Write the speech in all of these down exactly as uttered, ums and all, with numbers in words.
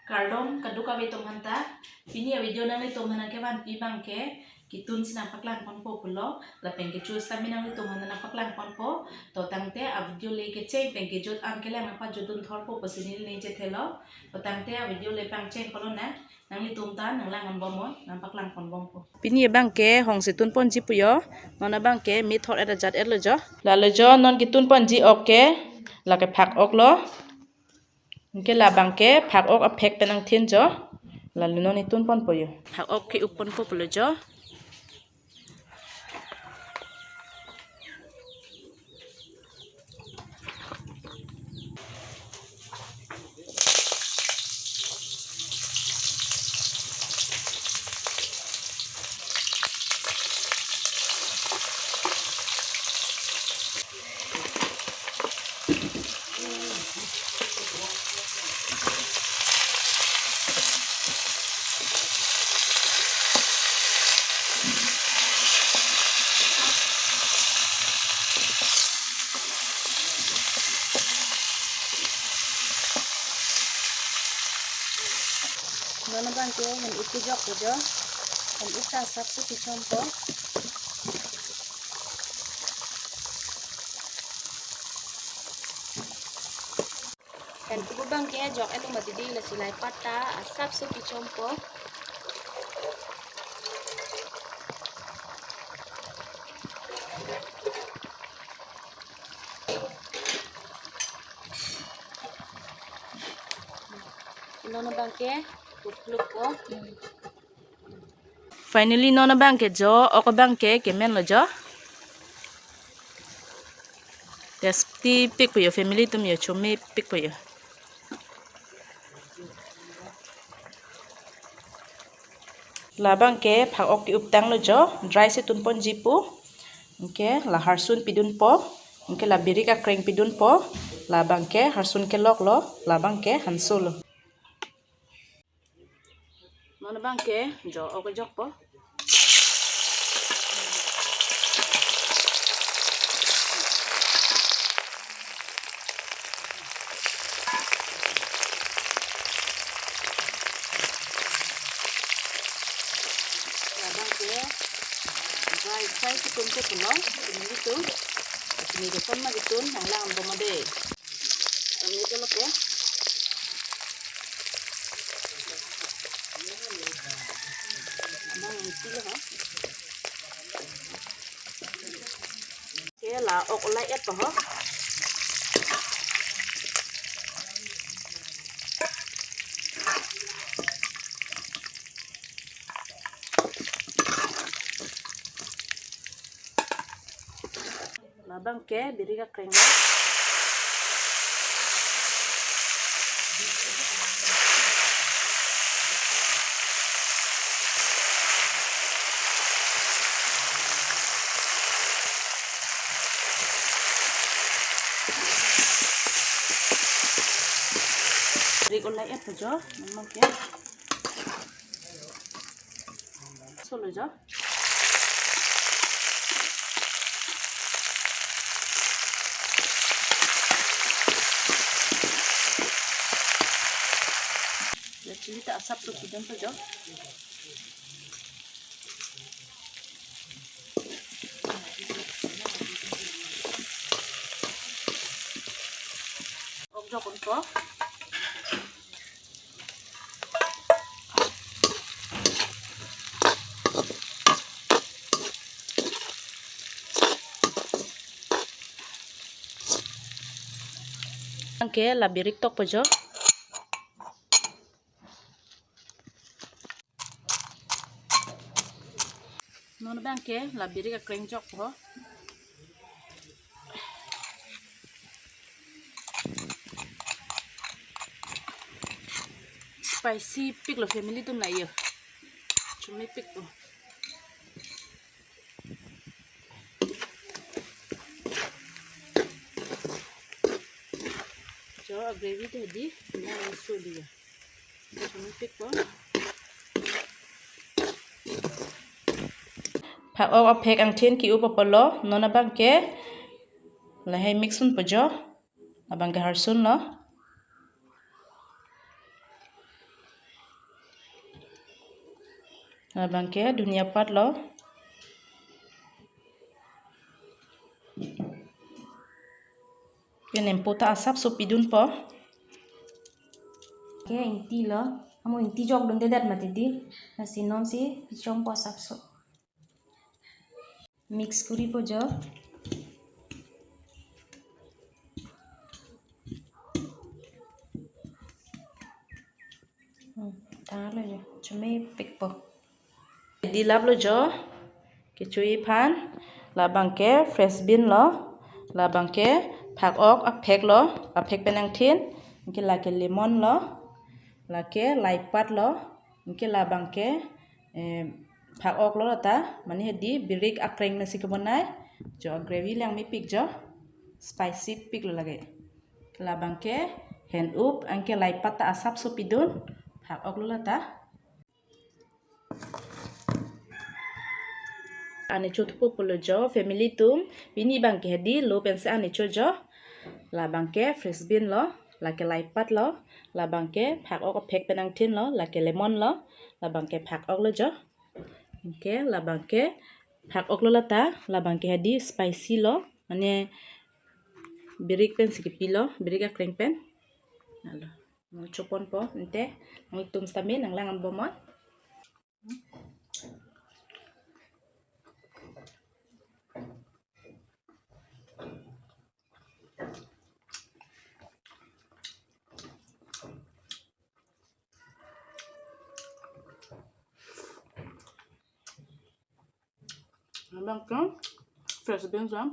Kardom kadokave atum aphanta, pini a video nanglitum aphan nangkevanpi abangke kitun si nangpaklang ponpo pulo, lapen kecho sitame nanglitum aphan nangpaklang ponpo. To tangte a video le kecheng pen kejut an kelang nangpajutdun thorpo pusi neli ning chethelo. To tangte a video le pangcheng pulo na, nanglitum ta nanglang ponbom, nangpaklang ponbompo. Pini abangke hong si tun ponji pu jo, non abangke methot et ajat et lo jo. Lalo jo non ketun ponji ok ke, lake phak ok lo. Anke labangke phak ok aphek pen angthin jo. Lalo non ketun ponpo jo. Phak ok ke-up ponpo pulo jo. Non abangke hem-i kejokpo jo. Hem-i ta asapso kechompo. Hem-i abangke jok-et lo mati dei, lasi lahai pat ta asapso kechompo. Non abangke kuklukpo. Finally non abangke jo, ok abangke kemen lo jo. Tasty pikpo jo, family atum jo, chomepikpo jo. Labangke phak ok ke-up tanglo jo, dry si tun ponji pu. Anke la harsun pidunpo. Anke la birik akreng pidunpo. Labangke harsun kelok lo, labangke hanso lo. Non abangke jo ok kejokpo. Labangke dry fry si tun ke pulo, pini itu. Pini itu ma ketun, nanglang ponbom dei. Kami itu lo ke. Abang isi lo ha. Ke la ok lahai-et po ho. Labangke birik akreng lo. Birik lahai-et po jo, non abangke. Solo jo. Ya, chili ta asapso pidunpo jo. Ok jokponpo. Anke la birik tokpo jo. Non abangke la birik akreng jokpo. Spicy piklo family atum la jo. Chomepikpo. Jo, a gravy ta dei, na so dei. Chomepikpo. Phak ok aphek angthin ke-up apotlo, non abangke lahai mix unpo jo, abangke harsun lo. Labang ke dhuniya pat lo. Pen empo ta asapso pidunpo. Ke ingti lo. Amo ingti jokdundedet mati di. Lasi nonsi pichongpo asapso. Mix koripo jo. Hmm, tanglo jo. Chomepikpo. Di laplo jo. Kecho-i aphan. Labang ke fresh bean lo. Labang ke phak-ok aphek lo. Aphek pen angthin. Anke lake lemon lo. Lake laipat lo. Anke labang ke, eh, phak-ok lo lata, mane hedi birik akreng pensi kebonai. Jo gravy lang mepik jo, spicy pik lo lake. Labang ke hen-up, anke laipat ta asapso pidun, phak-ok lo lata. An kecho thupo pulo jo, family atum, pini abang ke hedi lo pensi an kecho jo. Labang ke fresh bean lo, lake laipat lo, labang ke phak-ok aphek pen angthin lo, lake lemon lo, labang ke phak-ok lo jo. Anke labang ke phak-ok lo lata, labang ke hedi spicy lo, mane birik pensi kepi lo, birik akreng pen. Lalo. Nang choponpo, ante, nanglitum sitame, nanglang-an bomnon. Labang ke fresh beans ya.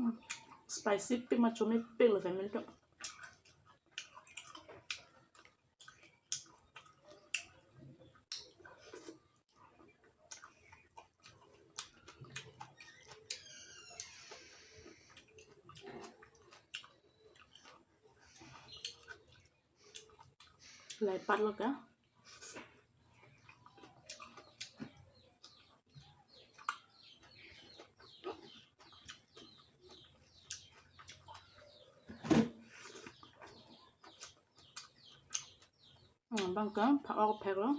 Hmm, spicy pik ma chomepik lo family atum. Laipat lo ke. Hmm, labang ke phak-ok aphek lo.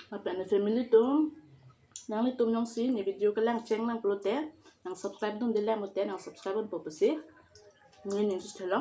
Lapen family atum, nanglitum jongsi ne video kelang cheng nang pulote, nang subscribe dunde lang pulote, nang subscribe dunpo pusi neli ning chithelo.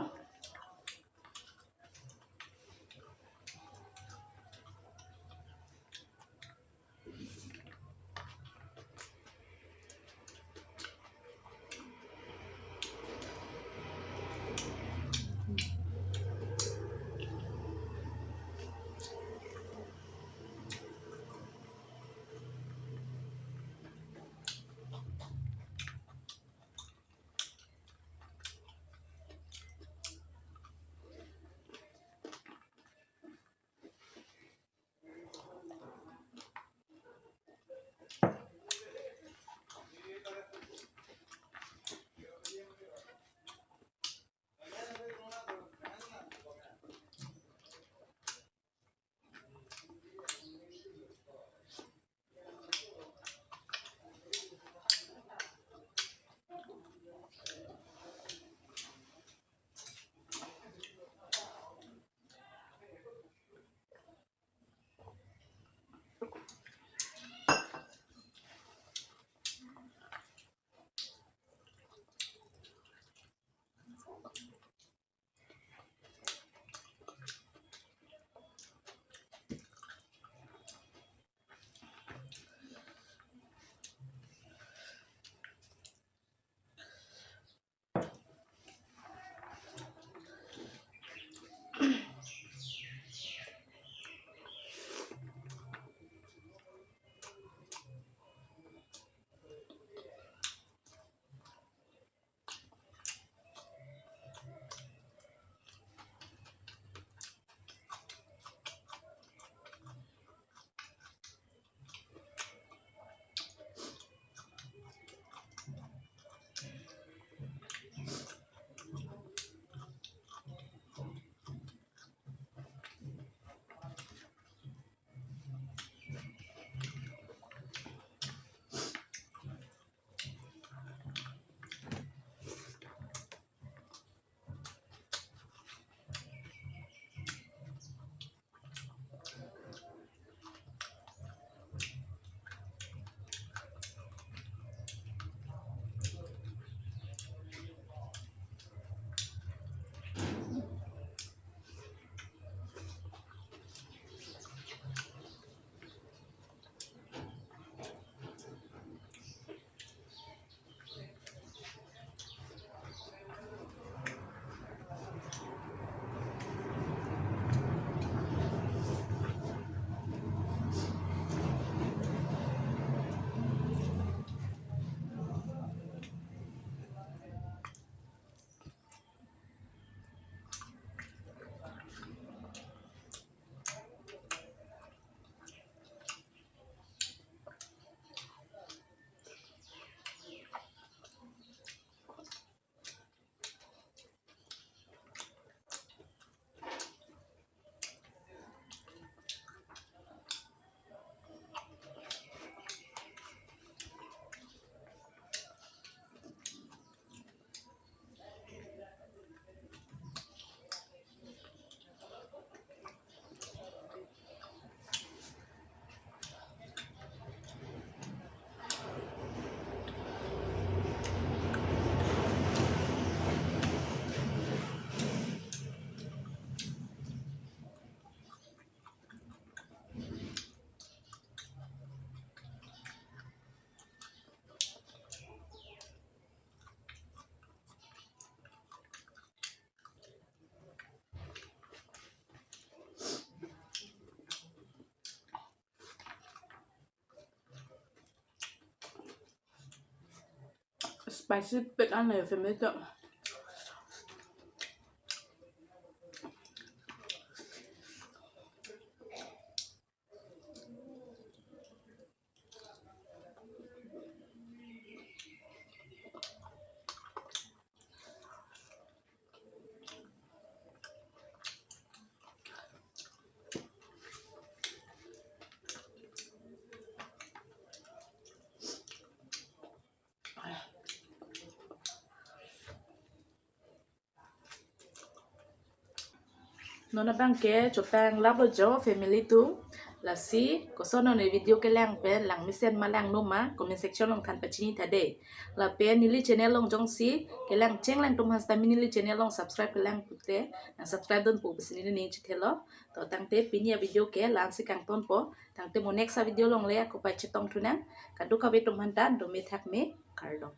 Spicy pek an le family to. Non abang ke chotang laplo jo family atum. Lasi koson non video kelang pen langmesen ma langno ma comment section along than pachini tha dei. Lapen neli channel along jongsi kelang chenglang atum aphan seta neli channel along subscribe kelang pute nang subscribe dunpo pusi neli ning chithelo. To tangte pini avideo ke la-ansi kangtonpo. Tangte mo next avideo along le ako pai chetong thunang. Kadokave atum aphan ta dome thakme, kardom.